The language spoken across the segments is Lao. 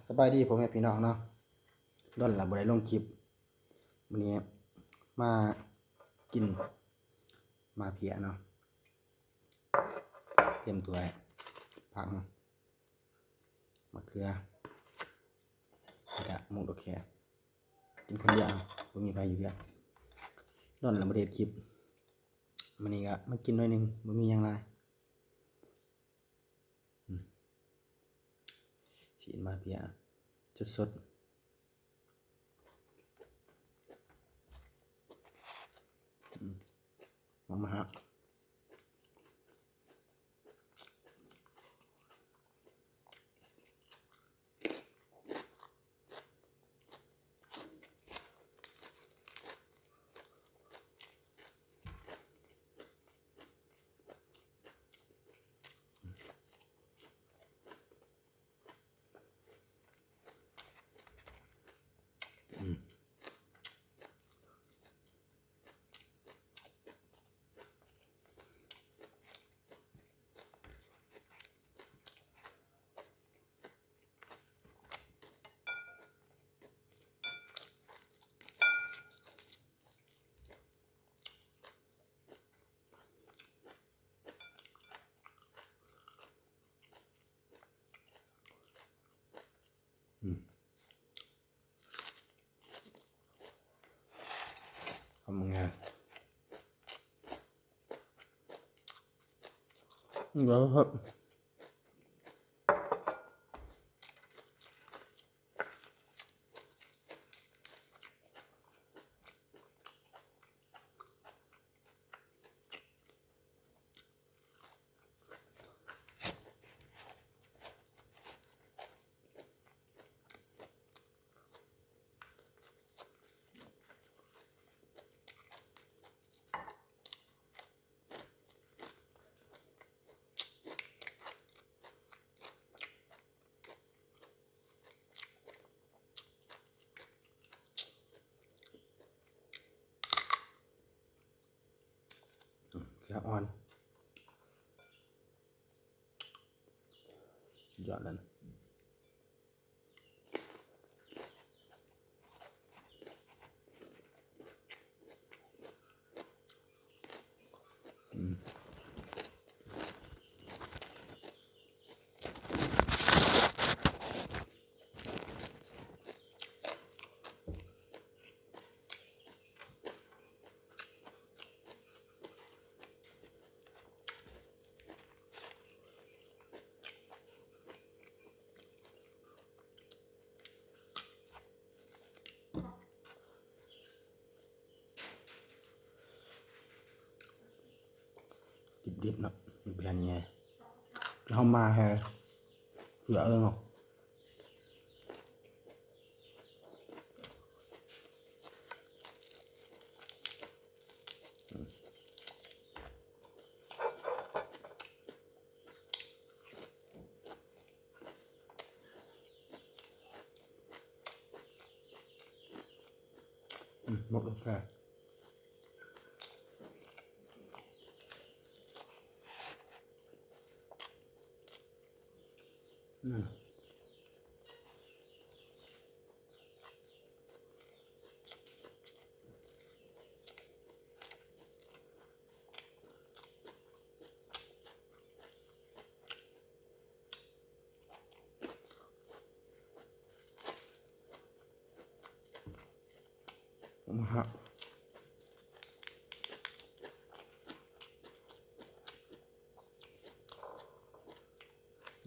ສະບາຍດີພໍ່ແມ່ພີ່ນ້ອງເນາະ, ດົນລະບໍ່ໄດ້ລົງຄລິບ. ມື້ນີ້ມາກິນໝາກເຜຍເນາະ, ຕຽມຖ້ວຍ ຜັກເນາະ, ໝາກເຂືອ ແລ້ວກະໝົກດອກແຄ. ກິນຄົນດຽວ ບໍ່ມີໃຜຢູ່ເຮືອນ. ດົນລະບໍ່ໄດ້ເຮັດຄລິບ, ມື້ນີ້ກະມາກິນໜ້ອຍໜຶ່ງ ບໍ່ມີຫຍັງຫຼາຍ. ອືມ ຊີ້ນໝາກເຜຍສົດໆ. ອືມ ມາ ມາ. ອືມ ຄຳງາມ. ເກືອອ່ອນ ສຸດຍອດເລີຍ. ດິບໆ ເນາະ ມັນເປັນຫຍັງ ເຮົາມາແຮເຫຼືອເອີເນາະ. ອືມ ໝົດແລ້ວ ອືມ.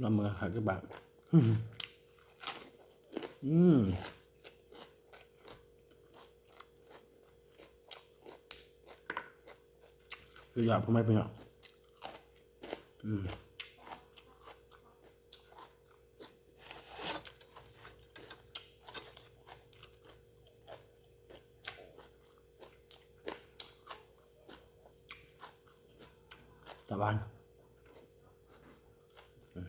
ລອງເບິ່ງ ຫ້າສິບບາດ. ອືມ ຄືຢາກ ພໍ່ແມ່ພີ່ນ້ອງ. ອືມ ຕາຫວານ. ອືມ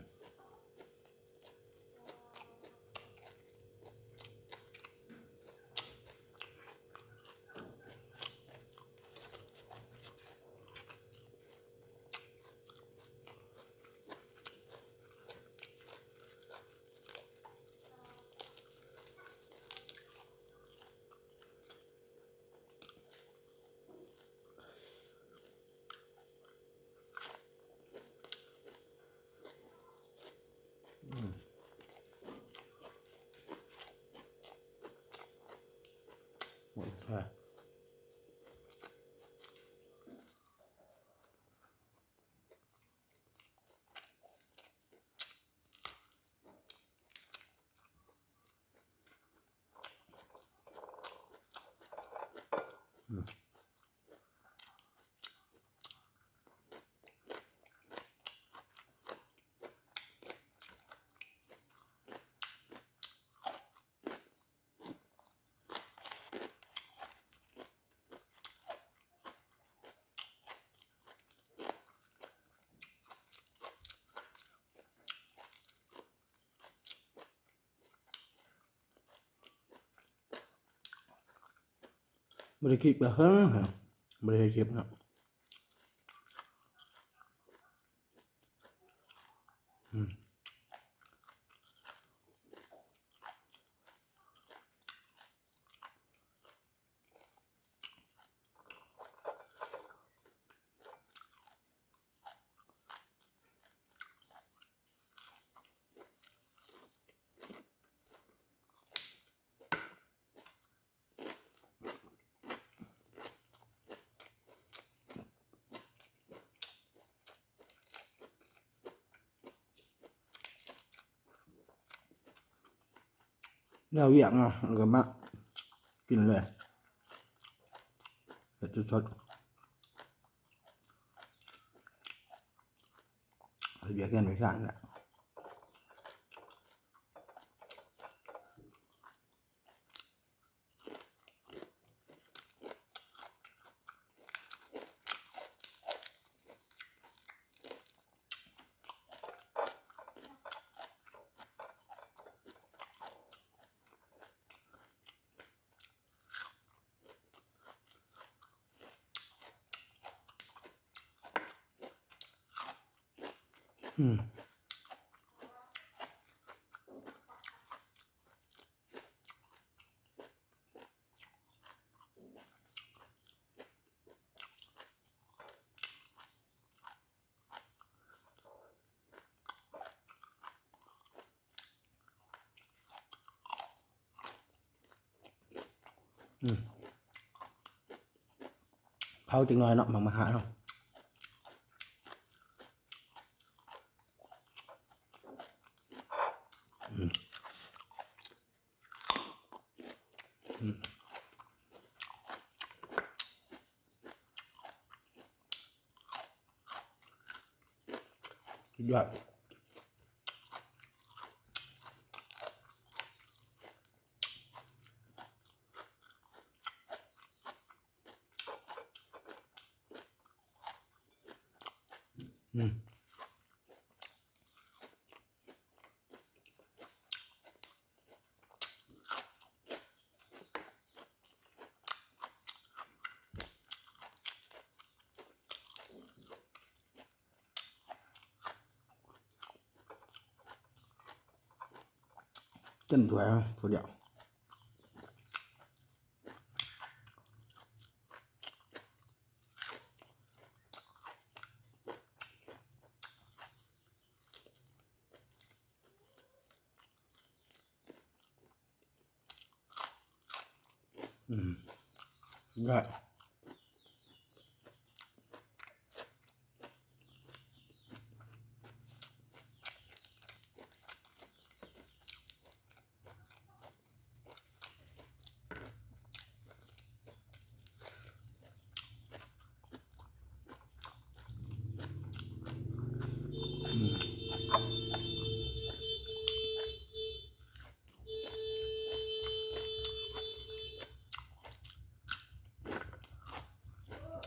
ບໍ່ໄດ້ຄິດໄປເຫິງ ບໍ່ໄດ້ເຮັດຄລິບເນາະ. ອືມ. ແລ້ວວຽກເນາະ ແລ້ວກໍມາກິນເລີຍ ເຮັດສົດໆ ເຮັດວຽກເຮືອນໄປສ້າງແຫຼະ. ອືມ. ອືມ ເຜົາຈັກໜ້ອຍເນາະ ໝາກມະຫາເນາະ. ອືມ. ອືມ ສຸດຍອດ. ອືມ. ເຕັມຖ້ວຍເນາະ ຜູ້ດຽວ. ອືມ ໄດ້.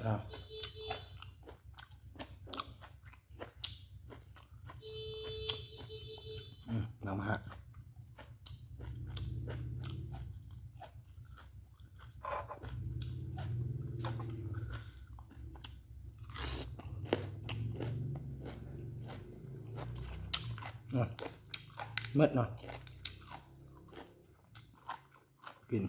ອ້າວ ອືມ ນຳຮະ ໝົດເນາະ ກິນ.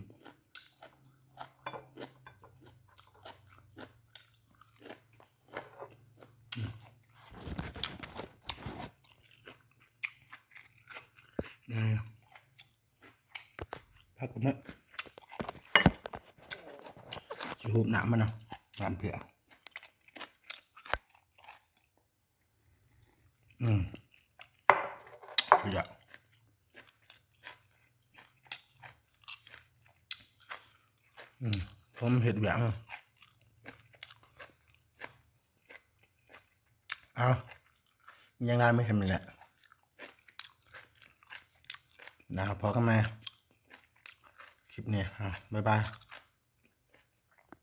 ອືມ ໄດ້ ຜັກກະເໝີ ຊິຫູບນ້ຳມັນເນາະ ນ້ຳເຜືອກ. ອືມ ເຜືອກ ອືມ ຜົມເຮັດວຽກ ເອົາ ຍັງໄດ້ໄມ່ເຫັນແຫຼະ ນະ ພໍກັນໃໝ່ ຄລິບນີ້ ອາ ບາຍບາຍ.